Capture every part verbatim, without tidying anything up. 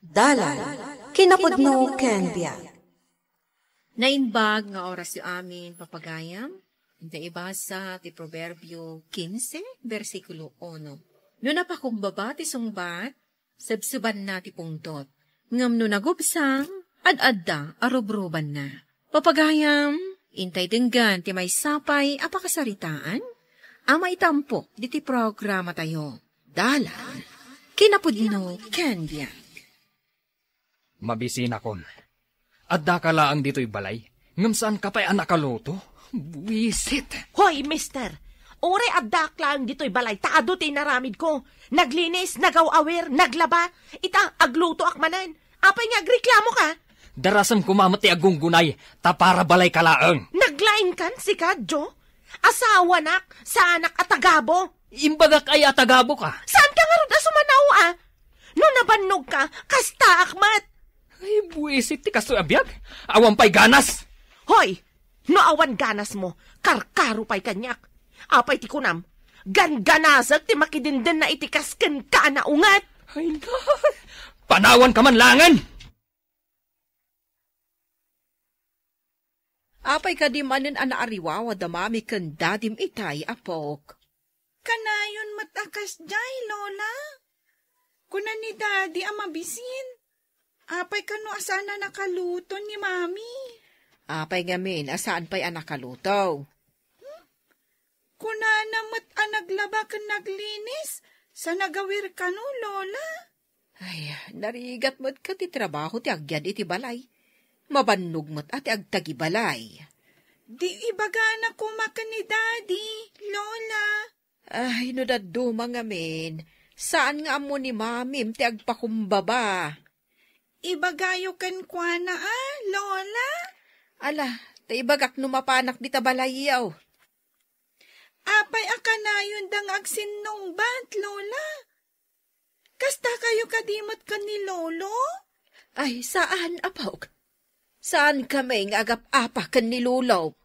Dalan, kinapudno ken biag. Naimbag nga orasyo amin, papagayam. Inta ibasa ti Proverbio kinse, bersikulo uno. No napakumbaba ti sungbat, sebsebanna ti pungtot. Ngem no nagubsang, ad-adda a rubrubanna. Papagayam, intay denggan ti maysa pay a pakasaritaan a maitampok diti programatayo. Dalan, kinapudno ken biag. Mabisinakon. Addaka laeng ditoy balay, ngem saanka pay a nakaluto? Buisit! Hoy, mister! Uray addaak laeng ditoy balay ta adu ti inaramidko. Naglinis, nagaw-awir, naglaba. Ita, aglutoak manen. Apay nga agreklamo ka? Darasem koma met ti aggunggunay, ta para balay ka laeng. Naglaing kan sika, Jo? Asawanak, saanak a tagabo. Imbagak aya a tagabo ka? Saan ka ngarud a sumanao, a? No nabannog ka, kastaak met. Ay, buisit ti kastoy a biag. Awan pay ganas. Hoy, no awan ganas mo, karkaro pay kaniak. Apay ti kunam, gangganasek ti makidindenna iti kas kenka a naunget. Ay, na. Panawan ka man langen. Apay kadi manen a naariwawa da Mami ken Dadim itay, apok? Kanayon met a kasdiay, Lola. Kuna ni Dadi a mabisin. Apay kano a saan a nakaluto ni Mami? Apay ngamin a saan pay a nakaluto? Kunana met a naglaba ken naglinis, sa nagawir kano, Lola? Ay, narigat met ket ti trabaho ti agyan iti balay. Mabannog met a ti agtagibalay. Di ibagana koma ken ni Daddy, Lola. Ay, no dadduma ngamin, saan nga ammo ni Mamim ti agpakumbaba? Ibagayo kenkuana, a, Lola? Ala, ta ibagak no mapanak dita balayyo. Apay a kanayon da nga agsinnungbat, Lola? Kasta kayo kadi met ken ni Lolo? Ay, saan, apok. Saan kami nga agap-apa ken ni Lolo?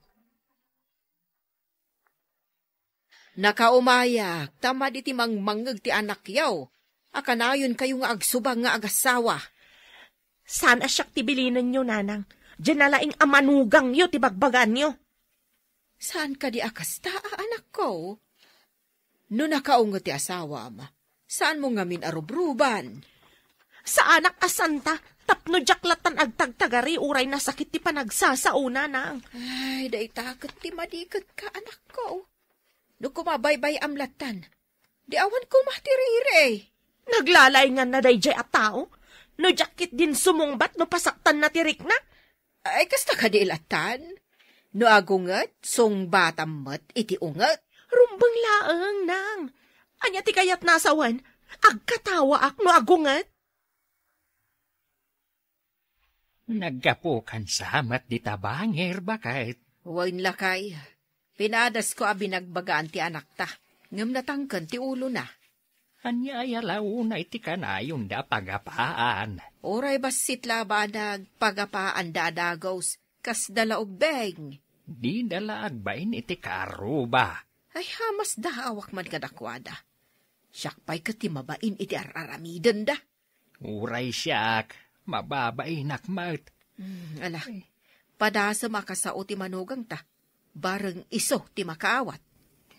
Nakaumayak, ta madi ti mangmangngeg ti anakyo, a kanayon kayo nga agsubang nga agassawa. Saan a siak ti bilinenyo, nanang? Diay nalaing a manugangyo ti bagbaganyo. Saan kadi a kasta, a anakko? No nakaunget ti asawam, saanmo ngamin a rubruban? Saanak a santa, tapno diak lattan agtagtagari uray nasakit ti panagsasao, nanang. Ay, dayta ket ti madiket ka, anakko. No kumabaybay-am lattan, di awan koma ti riri. Naglalainganna daydiay a tao? No diak ketdin sumungbat no pasaktanna ti rikna? Ay, kasta kadi lattan? No agunget, sungbatam met iti unget. Rumbeng laeng, nang. Ania ti kayatna a sawen? Agkatawaak no agunget? Naggapukan sa met dita bangir, baket. Wen, lakay. Pinadasko a binagbagaan ti anakta, ngem natangken ti ulona. Ania aya la unay ti kanayonda a pagapaan? Uray bassit la a banag, pagapaanda a dagus, kasda la ubbing. Dida la agbain iti kaarruba. Ay, hamas da, awak man kadakuada. Siak pay ket ti mabain iti ar-aramidenda. Uray siak, mababainak met. Hmm, ala, padasem a kasao ti manugangta. Bareng isu ti makaawat.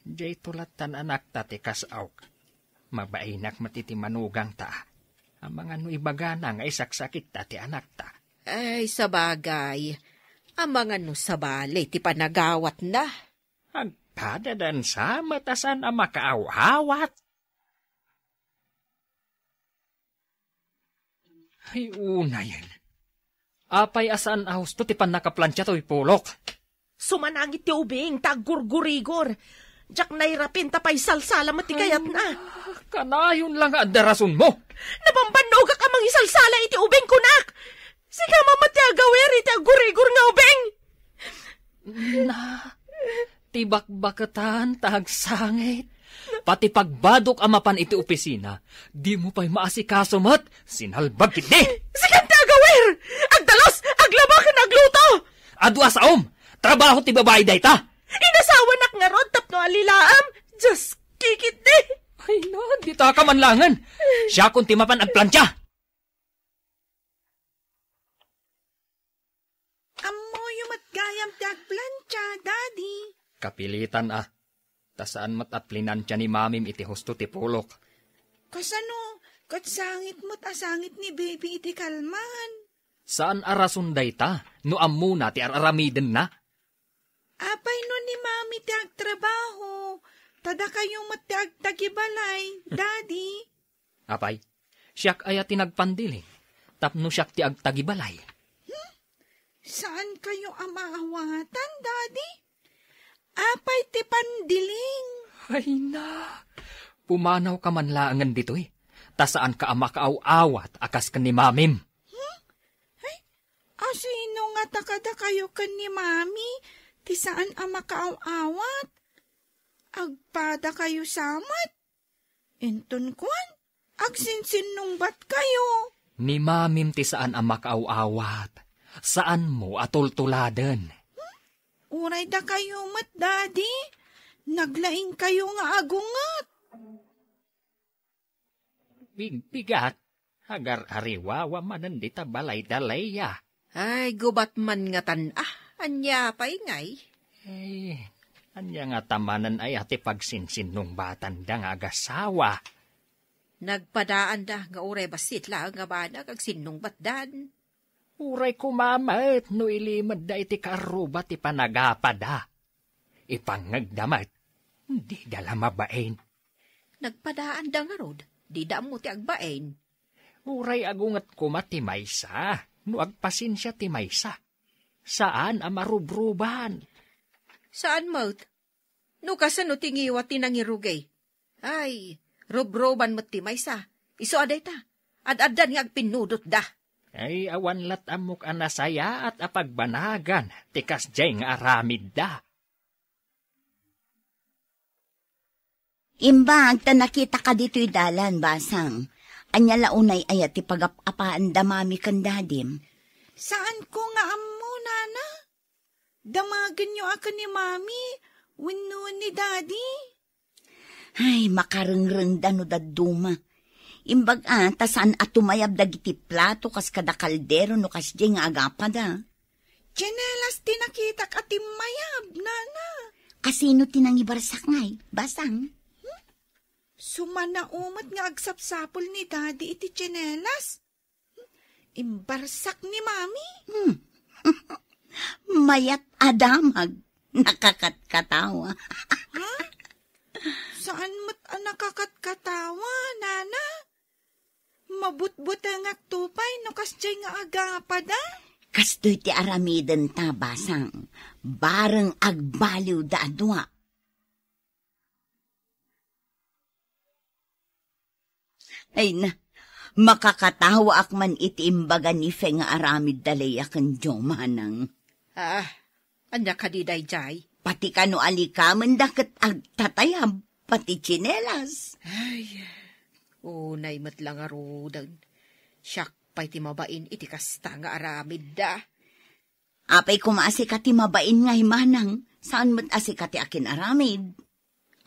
Dayto lattan anakta ti kas-ok. Mabainak met iti manugangta. Amangan no ibagana nga isaksakitta ti anakta. Ay, sabagay. Amangan no sabali ti panagawatna. Agpadadansa met a saan a makaawawat. Ay, unayen. Apay a saan a husto ti pannakaplantsia toy pulok? Sumanangit ti ubing ta aggurgurigor. Diak nairapin ta paisalsala met ti kayatna. Ah, kanayon la nga adda rasonmo. Nabambannogak a mangisalsala iti ubing, kunak. Sika met ti agawir iti aggurigor nga ubing. Na, ti bakbaketan ta agsangit. Pati pagbadok a mapan iti opisina, dimo pay maasikaso met, sinalbag ketdi. Sikan ti agawir! Agdalus, aglaba ken agluto! Adu a saom, trabaho ti babai dayta. Inasawanak ngarud tapno alilaam, just kikitdi. Ay na, dita ka man langen. Siakon ti mapan agplantsia. Ayam ti agplancha, Daddy. Kapilitan a. Ta saan met a plinantia ni Mamim iti husto ti pulok. Kasano, ket sangit met a sangit ni Baby iti kalman. Saan a rason dayta, no ammona ti ar-aramidenna. Apay no ni Mami ti agtrabaho, ta dakayo met ti agtagibalay, Daddy? Apay, siak aya ti nagpandiling, tapno siak ti agtagibalay. Saan kayo a maawatan, Daddy? Apay ti pandiling? Ay na, pumanaw ka man laengen ditoy, ta saan ka a makaaw-awat a kas ken ni Mamim. Ay, asino nga ta kadakayo ken ni Mami ti saan a makaaw-awat? Agpada kayo samet? Inton kuan, agsinsinnungbat kayo. Ni Mamim ti saan a makaaw-awat. Saanmo a tultuladen. Uray dakayo met, Daddy. Naglaing kayo nga agunget. Bigbigak, agar-ariwawa manen dita balay da Lea. Ay, gubat man ngatan, ah, ania pay ngay? Ay, ania ngata manen aya ti pagsinsinnungbatanda nga agasawa? Nagpadaanda nga uray bassit laeng nga banag agsinnungbatdan. Uray koma met no ilimedda iti kaarruba ti panagapada. Ipangngegda met, dida la mabain. Nagpadaanda ngarud, dida ammo ti agbain. Uray agunget koma ti maysa, no agpasensia ti maysa. Saan a marubruban. Saan met? No kasano ti ngiwat ti nangirugi? Ay, rubruban met ti maysa. Isu a dayta, ad-addan nga agpinnudotda. Ay, awan lat ammok a nasayaat a pagbanagan ti kasdiay nga aramidda. Imbag ta nakitaka ditoy dalan, Basang. Ania la unay aya ti pagap-apaanda Mami ken Dadim? Saanko nga ammo, Nana. Damagenyo a ken ni Mami wenno ni Daddy. Ay, makarengrengda no dadduma. Imbag a, ta saan a tumayab dagiti plato kas kada kaldero no kasdiay nga agapada. Tsinelas ti nakitak a timmayab, Nana. Kasino ti nangibarsak ngay, Basang? Sumanao met nga agsapsapul ni Daddy iti tsinelas. Imbarsak ni Mami. Hmm. Mayat a damag. Nakakatkatawa. Ha? Saan met a nakakatkatawa, Nana? Mabutbutengak to pay no kasdiay nga agapada? Kastoy ti aramidenta, Basang. Bareng agbaliwda a dua. Ay na, makakatawaak man iti imbaga ni Fe nga aramid da Lea ken Joe, manang. Ah, ania kadi daydiay? Pati kano alikamenda ket agtatayab, pati tsinelas. Ay, unay met la ngaruden. Siak pay ti mabain iti kasta nga aramidda. Apay koma a sika ti mabain ngay, manang, saan met a sika ti akin-aramid.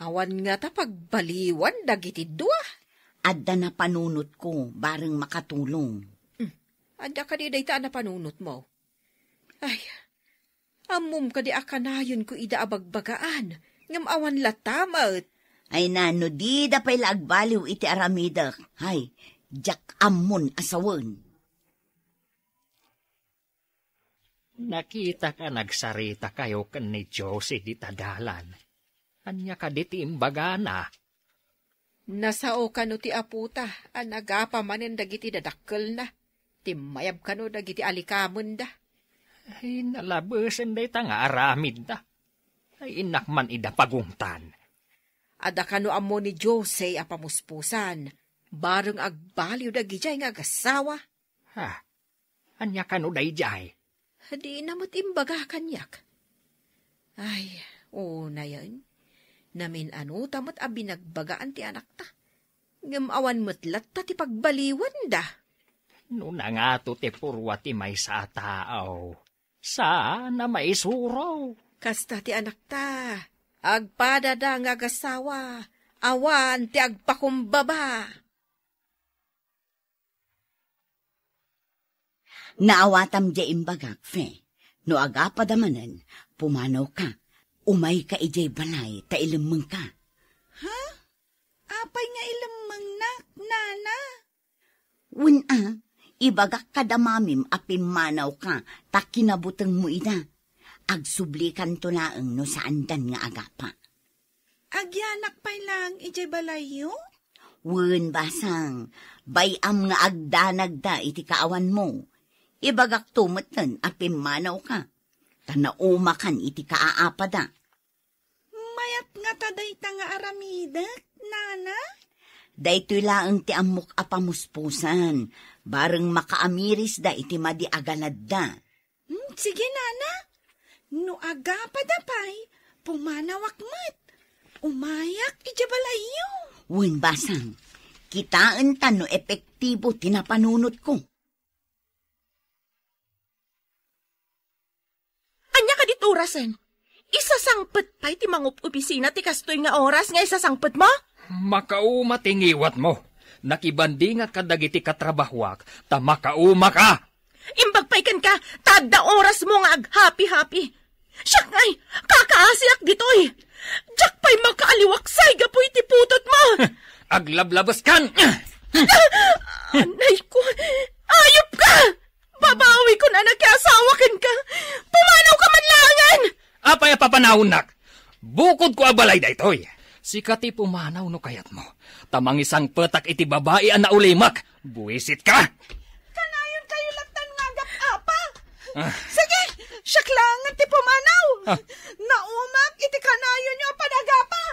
Awan ngata pagbaliwan dagiti dua. Adda napanunotko, bareng makatulong. Hmm. Adda kadi dayta a napanunotmo? Ay, ammom kadi a kanayonko ida a bagbagaan, ngem awan latta met. Ay na, no dida pay la agbaliw iti aramidek, hay, diak ammon a sawen. Nakitak a nagsaritakayo ken ni Josie dita dalan. Ania kadi ti imbagana? Nasao kano ti apota a nagapa manen dagiti dadakkelna. Timmayab kano dagiti alikamenda. Ay, nalabesen dayta nga aramidda. Ay, innak man ida pagungtan. Adda kano ammo ni Jose a pamuspusan, bareng agbaliw dagidiay nga agassawa. Ha? Ania kano daydiay? Dina met imbaga kaniak. Ay, unayen, namin-ano ta met a binagbagaan ti anakta. Ngem awan met latta ti pagbaliwanda. No nangato ti purwa ti maysa a tao, saan a maisuro. Kasta ti anakta. Agpadada nga agassawa, awan ti agpakumbaba. Naawatam diay imbagak, Fe. No agapada manen, pumanawka. Umayka idiay balay ta ilemmengka. Ha? Apay nga ilemmengnak, nana? Wen a, ibagak kada mamim a pimmanawka ta kinabutengmo ida. Agsublikanto laeng no saandan nga agapa. Agyanak pay laeng idiay balayyo? Wen, basang, bay-am nga agdanagda iti kaawanmo. Ibagakto metten a pimmanawka, ta naumakan iti kaaapada. Mayat ngata dayta nga aramidek, nana? Daytoy laeng ti ammok a pamuspusan, bareng makaamirisda iti madi a ganadda. Hmm, sige, nana. No agapada pay, pumanawak met. Umayak idiay balayyo. Wen, basang, kitaenta no epektibo ti napanunotko. Ania kadi ti orasen? Isasangpet pay ti mangup-opisina ti kastoy nga oras nga isasangpetmo? Makauma ti ngiwatmo. Nakibandingak kadagiti katrabahoak, ta makaumaka. Imbag pay kenka, ta adda orasmo nga aghapi-hapi. Siak ngay, kakaasiak ditoy. Diak pay makaaliwaksay gapu iti putotmo. Aglablabeskan. Anay ko, ayop ka! Babawi ko na nakiasawa kenka. Pumanawka man laengen! Apay a papanawnak? Bukodko a balay daytoy. Sika ti pumanaw no kayatmo. Ta mangisangpetak iti babai a naulimek. Buisitka! Kanayonkayo latta nga agap-apa. Ah. Sige, siak laengen ti pumanaw. Ah. Naumak iti kanayonyo a panagapa.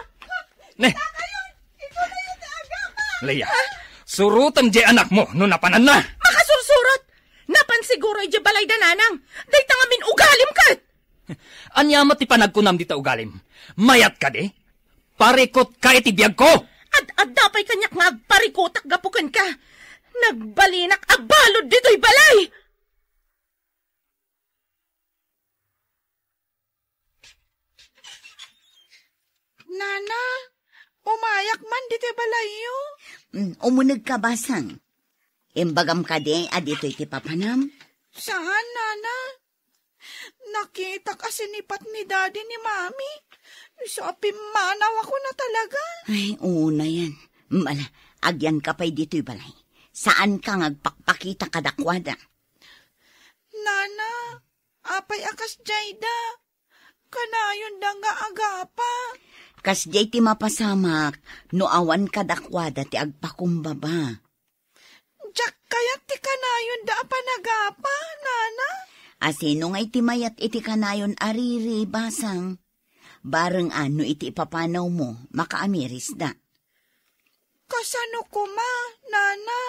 Ne. Dakayon, ikaw na ti agapa. Leia, surotem diay anakmo no napananna. Makasursurot! Napan siguro idiay balay da nanang. Dayta ngamin ugalim ket. Ania met ti panagkunam dita ugalim? Mayat kadi? Parikot ka iti biagko! Ad-adda pay kaniak nga agparikotak gapu kenka. Nagbalinak a balud ditoy balay! Nana, umayak man ditoy balayyo. Mm, umunegka, basang. Imbagam kadi a ditoy ti papanam? Saan, nana. Nakitak a sinipat ni daddy ni mami. Isu a pimmanawak na talaga. Ay, unayen. Mm, ala, agyanka pay ditoy balay. Saanka nga agpakpakita kadakuada. Nana, apay a kasdiay da? Kanayonda nga agapa. Kasdiay ti mapasamak no awan kadakuada ti agpakumbaba. Diak kayat ti kanayonda a panagapa, nana. A sino ngay ti mayat iti kanayon a riri, basang? Bareng a no iti ipapanawmo, makaamirisda. Kasano koma, nana?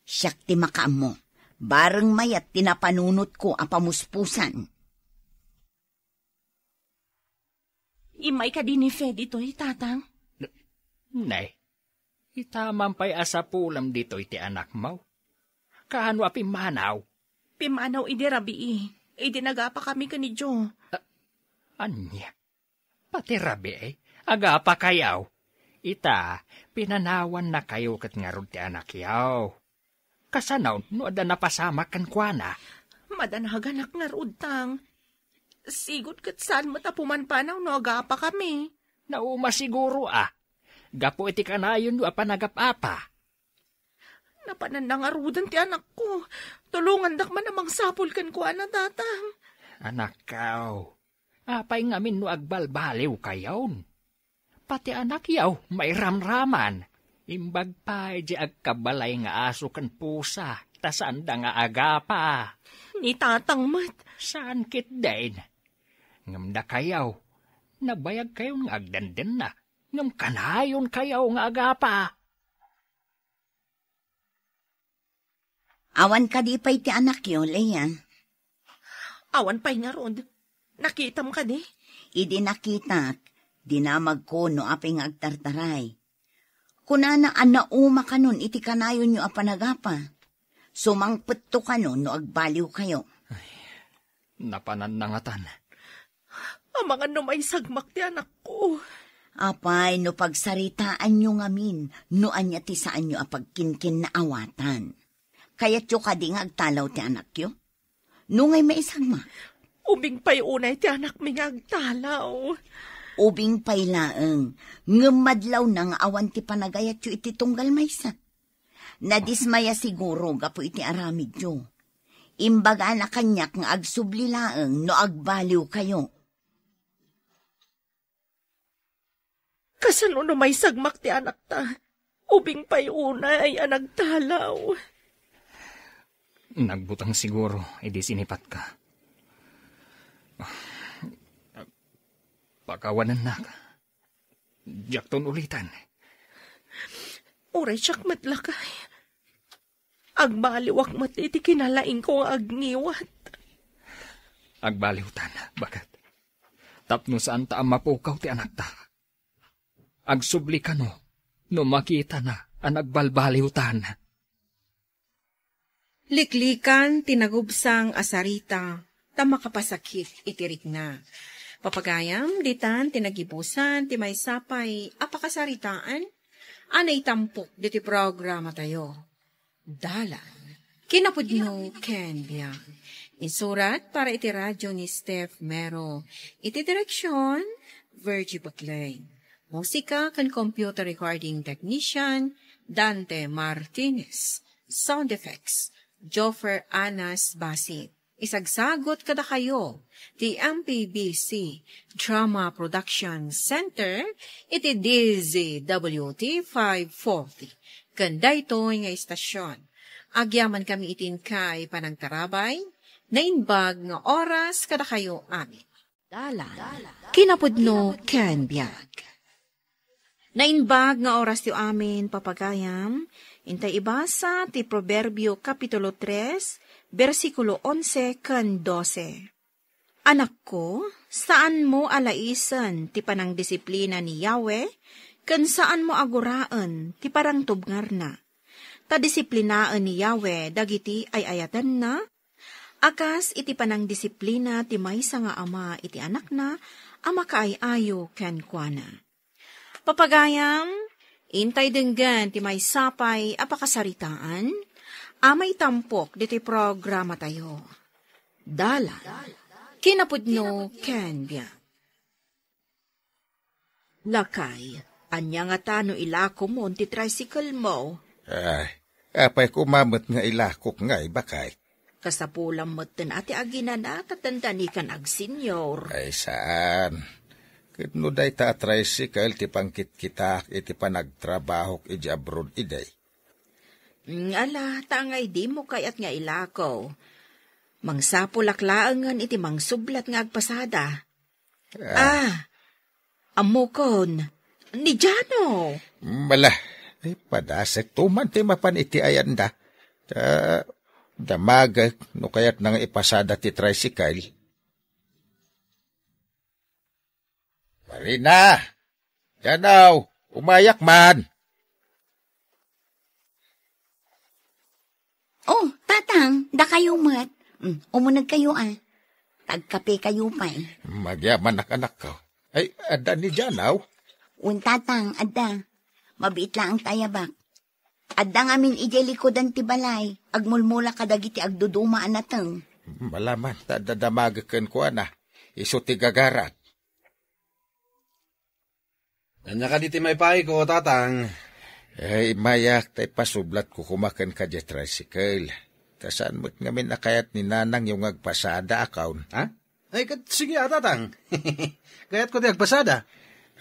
Siak ti makaammo. Bareng mayat ti napanunotko a pamuspusan. Immay kadi ni Fe ditoy, tatang? N-, nay, ita man pay a sapulem ditoy ti anakmo. Kaano a pimmanaw? Pimmanaw idi rabii, idi nagapakami ken ni Jo. A-, ania? Pati rabii, agapakayo. Ita, pinanawannakayo ket ngarud ti anakyo. Kasano no adda napasamak kenkuana? Madanaganak ngarud, tang. Sigud ket saan met a pumanpanaw no agapakami. Nauma siguro a. Gapu iti kanayonyo a panagap-apa. Napanan na ngaruden ti anakko. Tulongandak man a mangsapul kenkuana, tatang. Anakko, apay ngamin no agbalbaliwkayon? Pati anakyo, mairamraman. Imbag pay di agkabalay nga aso ken pusa, ta saanda nga agapa. Ni tatang met. Saan ketdin? Ngem dakayo, nabayagkayon nga agdendenna, ngem kanayonkayo nga agapa. Awan kadi pay ti anakyo, Leia? Awan pay ngarud. Nakitam kadi? Idi nakitak, dinamagko no apay nga agtartaray. Kunana a nauma kanon iti kanayonyo a panagapa. Sumangpetto kanon no agbaliwkayo. Ay, napanan na ngatan. Amangan no maisagmak ti anakko. Apay no pagsaritaanyo ngamin no ania ti saanyo a pagkinkinnaawatan. Kayatyo kadi nga agtalaw ti anakyo? No ngay maisagmak? Ubing pay unay ti anakmi nga agtalaw. Ubing pay laeng, ngem madlawna nga awan ti panagayatyo iti tunggal maysa. Nadismaya siguro gapu iti aramidyo. Imbagana kaniak nga agsubli laeng no agbaliwkayo. Kasano no maisagmak ti anakta? Ubing pay unay a nagtalaw. Nagbutang siguro idi sinipatka. Pakawanennak. Diakton ulitan. Uray siak met lakay. Agbaliwak met iti kinalaingko nga agngiwat. Agbaliwtan, baket. Tapno saanta a mapukaw ti anakta. Agsubli kano no makitana a nagbalbaliwtan. Liklikan ti nagubsang a sarita ta makapasakit iti rikna. Papagayam, ditan ti nagibusan ti maysa pay a pakasaritaan a naitampok diti programatayo. Dalan. Kinapudno ken biag. Insurat para iti radyo ni Steph Mero. Iti direksyon, Virgie Baclain. Musika ken computer recording technician, Dante Martinez. Sound effects, Joffer Anas Basit. Isagsagot kadakayo ti M P B C Drama Production Center iti D Z W T five forty. Ken daytoy nga istasyon, agyamankami iti inkay panangtarabay, naimbag nga oras kadakayo amin. Dalan, kinapudno ken biag. Naimbag nga orasyo amin, papagayam, intay ibasa ti Proverbio Kapitulo tres, bersikulo onse ken dose. Anakko, saanmo a laisen ti panangdisiplina ni Yahweh, ken saanmo a guraen ti parangtubngarna. Ta disiplinaen ni Yahweh dagiti ay-ayatenna, a kas iti panangdisiplina ti maysa nga ama iti anakna a makaay-ayo kenkuana. Papagayam, intay denggen ti maysa pay a pakasaritaan a maitampok ditoy programatayo. Dalan, kinapudno ken biag. Lakay, ania ngata no ilakomon ti tricycle mo? Ay, apay koma met nga ilakok ngay, baket? Kasapulam metten a ti aginana ta dandanikan agsenior. Ay, saan. Ket no dayta a tricycle ti pangkitkitak iti panagtrabahok idiay abroad idi. Mm, ala, ta ngay dimo kayat nga ilako. Mangsapulak laengen iti mangsublat nga agpasada. Ah. Ah, ammokon, ni Jano. Mala, ay, padasekto man ti mapan iti ayanda. Ta, damagek no kayatna nga ipasada ti tricycle. Marina! Jano, umayak man! Oh, Tatang, dakayo met. Mm, umunegkayo, a. Tagkapekayo pay. Magyamanak, anakko. Ay, adda ni Jano? Wen, Tatang, adda. Mabiit laeng ti ayabak. Adda ngamin idiay likudan ti balay. Agmulmula kadagiti agduduma a nateng. Malaman, ta adda damagek kenkuana. Isu ti gagarak. Ania kadi ti maipaayko, Tatang? Eh, immayak ta ipasublatko koma kenka diay tricycle. Ta saan met ngamin a kayat ni nanangyo nga agpasada, a kaon? Ha? Ay, ket sige, a, Tatang. Kayatko ti agpasada.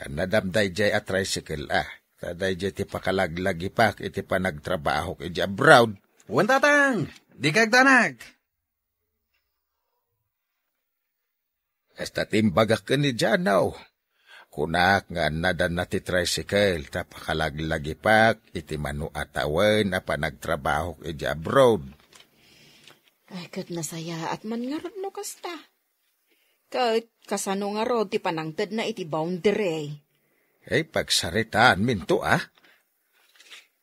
Annadam daydiay a tricycle, a. Ta daydiay ti pakalaglagipak iti panagtrabahok idiay abroad. Wen, Tatang. Dika agdanag. Kasta ti imbagak ken ni Jano. Kunak nga annadanna ti tricycle ta pakalaglagipak iti mano a tawen a panagtrabahok idiay abroad. Ay, ket nasayaat man ngarud no kasta. Ket kasano ngarud ti panangtedna iti boundary? Ay, pagsaritaanminto, a.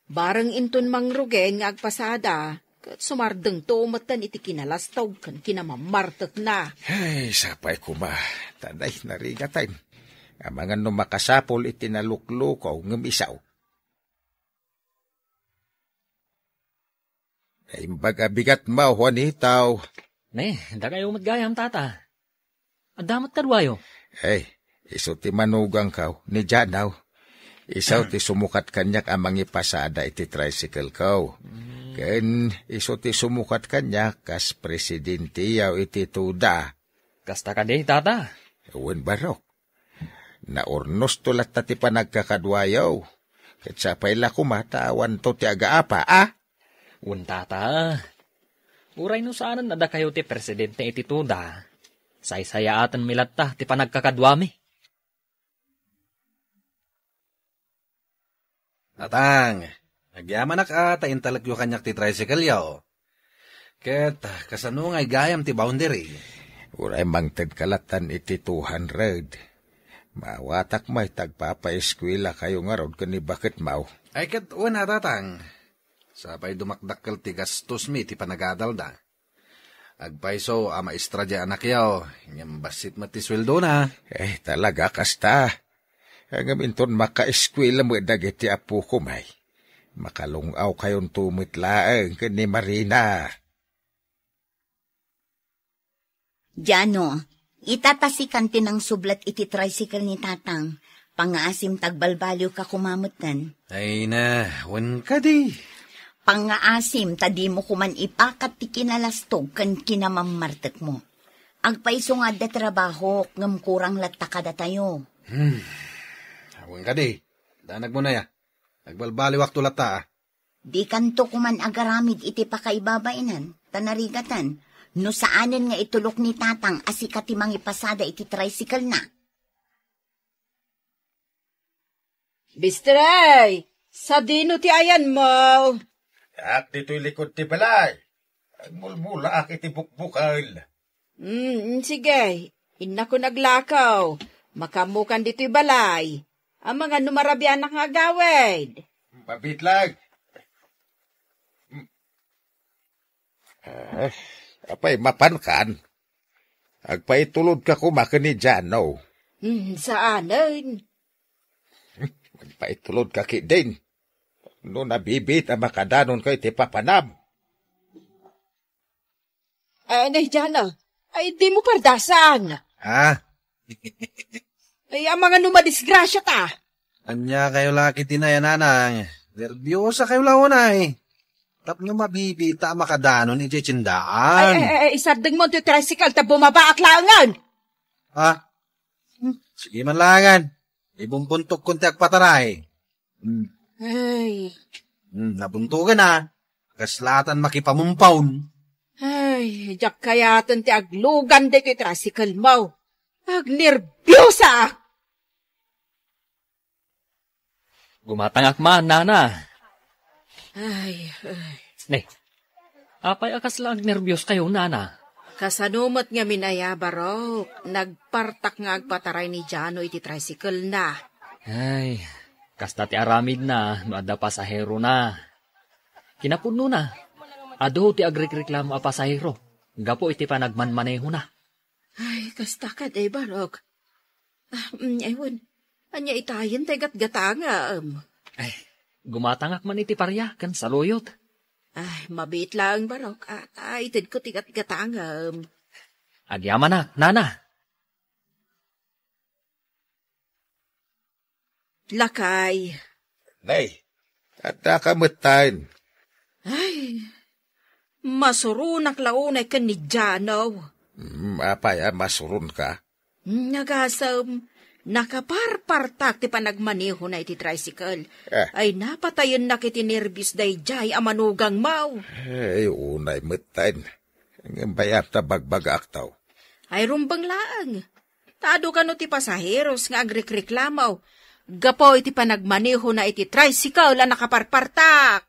Bareng inton mangrugen nga agpasada, ket sumardengto metten iti kinalastog ken kinamammartekna. Ay, sapay koma, ta nay narigaten. Amangan no makasapul iti naluklukaw ngem isaw. Naimbag a bigat mo, Juanito. Ne, dakayo met gayam, Tata. Adda met kaduayo? Ay, isu ti manugangko, ni Jano. Isu ti sumukat kaniak a mangipasada iti tricycle ko. Mm. Ken isu ti sumukat kaniak kas presidente iti TUDA. Kasta kadi, Tata? Wen, Barok. Naurnosto latta ti panagkakaduayo. Ket sapay la koma ta awanto ti agaapa, a? Wen, Tata. Uray no saanen a dakayo ti presidente iti TUDA, saysayaatenmi latta ti panagkakaduami. Tatang, agyamanak a ta intalekyo kaniak ti tricycle-yo. Ket kasano ngay gayam ti boundary? Uray mangted ka lattan iti two hundred. Maawatak met ta agpapaeskuelakayo ngarud ken ni baketmo. Ay, ket wen a, Tatang. Sapay dumakdakkel ti gastosmi ti panagadalda. Agpayso a maestra diay anakyo, ngem bassit met ti sueldona. Eh, talaga kasta. Ngem inton makaeskuela met dagiti apokon, ay, makalung-awkayonto met laeng ken ni Marina. Jano, ita ta sikan ti nangsublat iti tricycle ni Tatang. Pangngaasim ta agbalbaliwka koma metten. Ay na, wen kadi. Pangngaasim ta dimo koman ipakat ti kinalastog ken kinamammartekmo. Agpayso nga adda trabahok ngem kurang latta kadatayo. Hmm. Wen kadi. Danagmo na ya. Agbalbaliwakto latta, a. Dikanto koman agaramid iti pakaibabaenan, ta narigatan, no saanen nga itulok ni Tatang a sika ti mangipasada iti tricycle-na. Bistrey, sadino ti ayanmo? Ak ditoy likod ti balay. Agmulmulaak iti bukbukel. Mm, sige. Innakon aglakaw. Makaammokan ditoy balay. Amangan no marabianak nga agawid. Mabitlag. Ah, apay, mapankan? Agpaitulodka koma ken ni Jano. Hmm, saanen? Agpaitulodka ketdin. No nabibiit a makadanonka iti papanam. Ay, nay, Jano. Ay, dimo pardasan. Ha? Ay, amangan no madisgrasya ta. Ania kayo la ketdin a, Nanang? Nerbiosa kayo la unay. Tapno mabibiit a makadanon idiay tiendaan. Ay, ay, ay, isardengmo ti tricycle ta bumabaak laengen. Ha? Hmm, sige man laengen. Ibumbuntokkon ti agpataray. Hmm. Ay. Hmm, nabuntogen a. Kaslatan makipamumpaw. Ay, diak kayaten ti aglugan ditoy tricycle-mo. Agnerbiosaak. Gumatangak man, nana. Ay, ay. Ne, apay a kasla agnerbios kayo, nana? Kasano met ngamin aya, Barok? Nagpartak nga agpataray ni Jano iti tricycle-na. Ay, kasta ti aramidna no adda pasaherona. Kinapudnona, adu ti agrikreklamo a pasahero gapu iti panagmanmanehona. Ay, kasta kadi, Barok. Ah, mm, ay, wen. Ania itayen tay gatgatangam? Ay, gumatangak man iti paria ken saluyot. Ay, mabiit laeng, Barok. Ah, ah, itedko ti gatgatangam. Agyamanak, nana. Lakay. Nay, adda ka metten. Ay, masuronak la unay ken ni Jano. Hmm, apay a masuronka? Nagasem, nakaparpartak ti panagmanehona iti tricycle. Eh. Ay, napatayennak iti nerbios daydiay a manugangmo. Ay, unay metten. Ngem bayat ta bagbagaakto. Ay, rumbeng laeng. Ta adu kano ti pasaheros nga agrikreklamo gapu iti panagmanehona iti tricycle a nakaparpartak.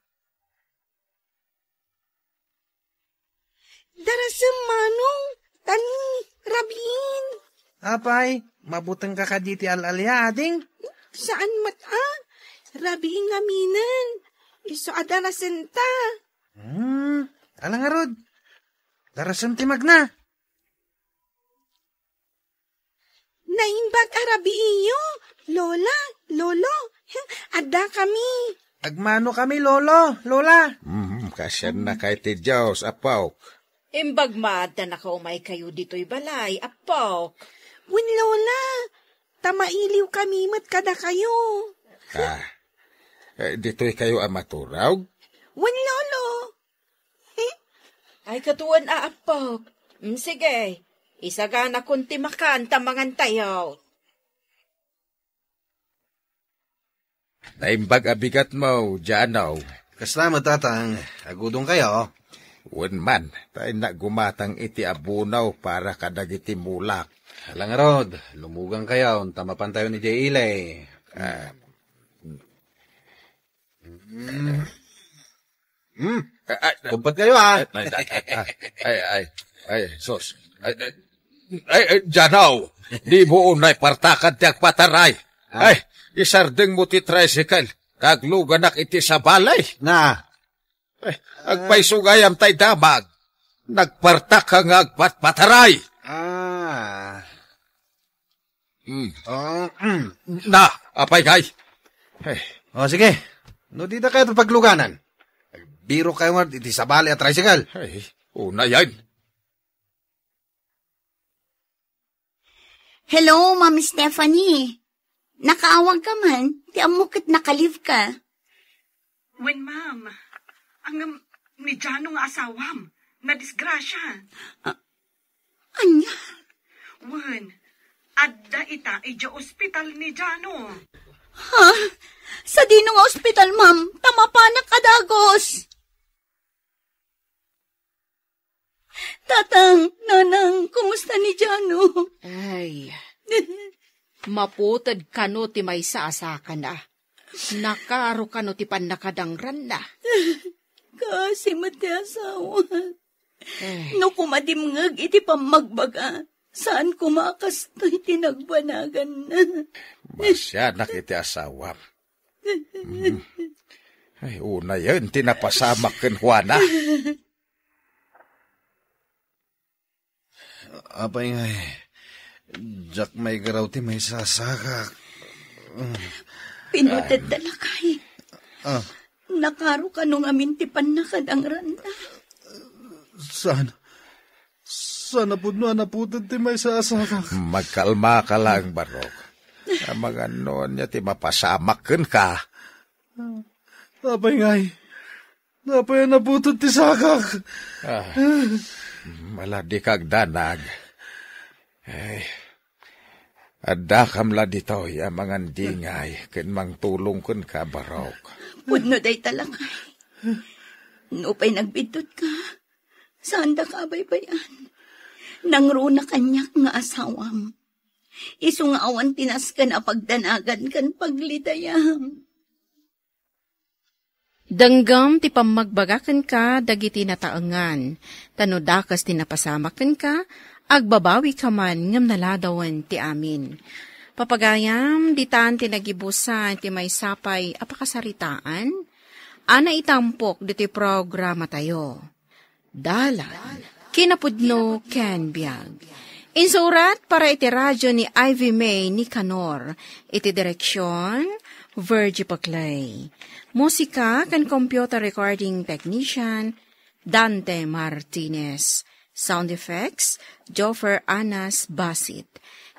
Darasem, Manong, ta ni rabiin. Apay, mabutengka kadi ti al-alia, ading? Saan met a? Rabiin ngaminen. Isu a darasenta. Hmm, ala ngarud. Darasem ti magna. Naimbag a rabiiyo, Lola, Lolo, adda kami. Agmano kami, Lolo, Lola. Hmm, kasiannaka iti Dios, apok. Imbag maadda nakaumay kayo ditoy balay, apok. Wen, Lola, ta mailiwkami met kadakayo. Ah, eh, ditoy kayo a maturog? Wen, Lolo. Ay, katuan a appok. Mm, sige, isaganakon ti makan ta mangantayo. Naimbag a bigatmo, Jano. Kasla met, Tatang. Agudong kayo? Wen man, ta innak gumatang iti abuno para kadagiti mulak. Ala ngarud, lumugang kayo, ta mapantayo ni Jay Ilay. Ah. Mm. Hmm? Ay, ay, Kumpat kayo, ha? Ay, ay, ay, ay, ay, ay, sus. Ay, ay, ay, ay, Janaw, di mo unay partakan ti agpataray. Ah. Ay, isardeng mo ti tricycle, kagluganak iti sabali. Na. Ay, agpayso gayam tay damag. Nagpartak ka nga agpatpataray. Ah. Hmm. Ah, mm. Na, apay kay? Ay. O, sige. No, di na kayo pagluganan. Biro kayo nga iti sabali a tricycle. Ay, una yan. Hello, Ma'am Stephanie. Nakaawag ka man? Ti ammo ket nakalive ka. Wen, ma'am. Ang, um, ni Jano nga asawam, nadisgrasya. Ah, anya? Wen, adda ita idiay ospital ni Jano. Ha? Sadino nga ospital, ma'am? Ta mapanak a dagos. Tatang, nanang, kumusta ni Jano? Ay, maputed kano ti maysa a sakana. Nakaro kano ti pannakadangranna. Kaasi met ti asawa. Eh. No kumadimngeg iti pammagbaga, saan koma a kastoy ti nagbanaganna. Masianak iti asawam. Mm. Ay, unayen ti napasamak ken Juana. Apay ngay, diak maigaraw ti maisasakak. Pinuted da lakay. Ah. Nakaro kano ngamin ti pannakadangranna. Saan? Saan a pudno a naputed ti maisasakak? Magkalma ka lang, Barok. Amangan no ania ti mapasamak kenka. Apay ngay, apay a naputed ti sakak? Ah, maladi ka agdanag. Ay, addakam la ditoy a mangandingay ken mangtulong kenka, Barok. Pudno dayta lakay. Nupay nagbiddut ka, saan da ka abaybayan. Nangruna kaniak nga asawam. Isu nga awan ti nasken a pagdanagan ken paglidayam. Denggem ti pammagbaga kenka dagiti nataengan, ta no dakes ti napasamak kenka, agbabawika man ngem naladawen ti amin. Papagayam, ditan ti nagibusan ti maysa pay a pakasaritaan a naitampok ditoy programatayo. Dalan, kinapudno ken biag. Insurat para iti radyo ni Ivy May Nicanor. Iti direksyon, Virgie Paclay. Musika ken computer recording technician, Dante Martinez. Sound effects, Joffer Anas Basit.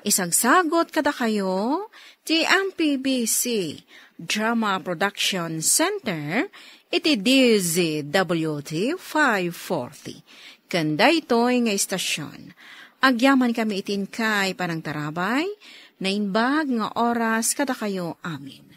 Isagsagot kadakayo ti M P B C Drama Production Center iti D Z W T five forty. Ken daytoy nga istasyon, agyamankami iti inkay panangtarabay, naimbag nga oras kadakayo amin.